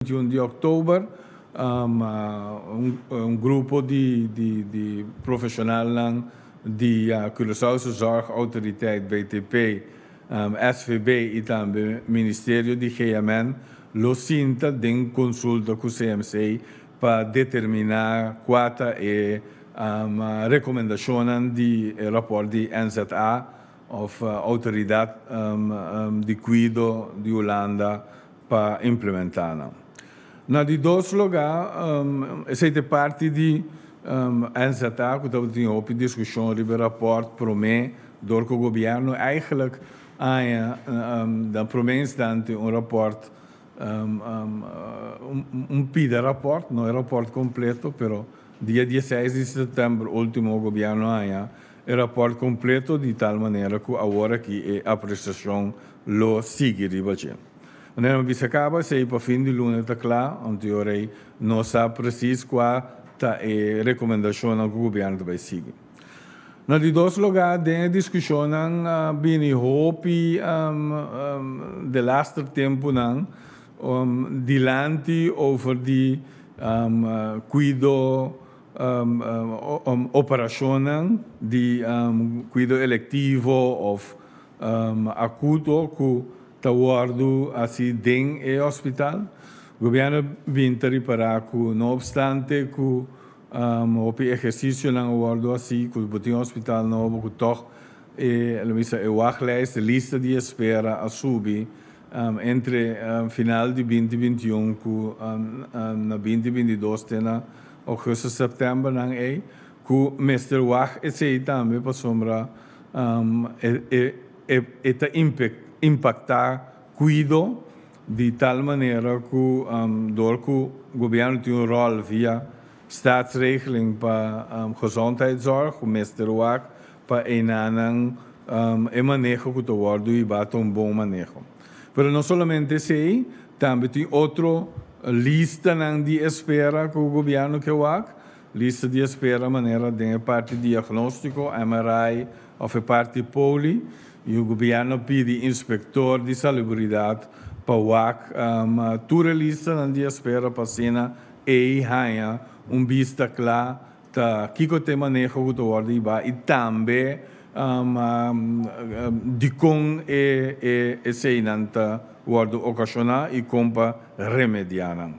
21 di òktober, un grupo di profeshonalnan di Curaçaose Zorgautoriteit, BTP, SVB i tambe Ministerio di GMN lo sinta den konsulta ku CMC pa determiná kua ta e rekomendashonnan di e rapòrt di NZA òf Outoridat di Kuido di Hulanda pa implementá nan. Na di dos lugá, esei ta e parti di NZA ku tabatin hopi diskushon riba e rapòrt promé dor ku gobièrnu eigenlijk haña na promé instante un rapòrt, un pida rapòrt, no e rapòrt kompleto, pero dia 16 di sèptèmber último gobièrnu haña e rapòrt kompleto di tal manera ku awor aki e apresiashon lo sigui riba dje. Manera mi bisa kaba, esei pa fin di luna ta kla, anto e ora ei no sa presis kua ta e rekomendashonnan ku gobièrnu ta bai sigui. Na di dos lugá, den e diskushonnan a bini hopi delaster tempunan dilanti over di kuido, operashonnan di kuido elektivo òf akuto ku ta wòrdu hasi den e hospital. Gobièrnu bin ta ripará ku no opstante ku hopi ehersisionan a wòrdu hasi ku bo tin hospital nobo ku tòg e lo bisa e wachtlijst, e lista di espera a subi entre final di 2021 ku na 2022 te na ougùstùs, sèptèmber nan ei ku mester wak esei tambe pasobra e ta impaktá kuido di tal manera ku dor ku gobièrnu tin un ròl via staatsregeling pa gezondheidszorg ku mester wak pa einanan e maneho ku ta wòrdu hibá ta un bon maneho. Pero no solamente esei, tambe tin otro listanan di espera ku gobièrnu ke wak, lista di espera manera den e parti diagnóstiko, MRI òf e parti poli, i gobièrnu a pidi inspektor di salubridat pa wak tur e listanan di espera pa asina ei haña un bista kla ta kiko ta e maneho ku ta wòrdu hibá i tambe dikon e eseinan ta wòrdu okashoná i kon pa remediá nan.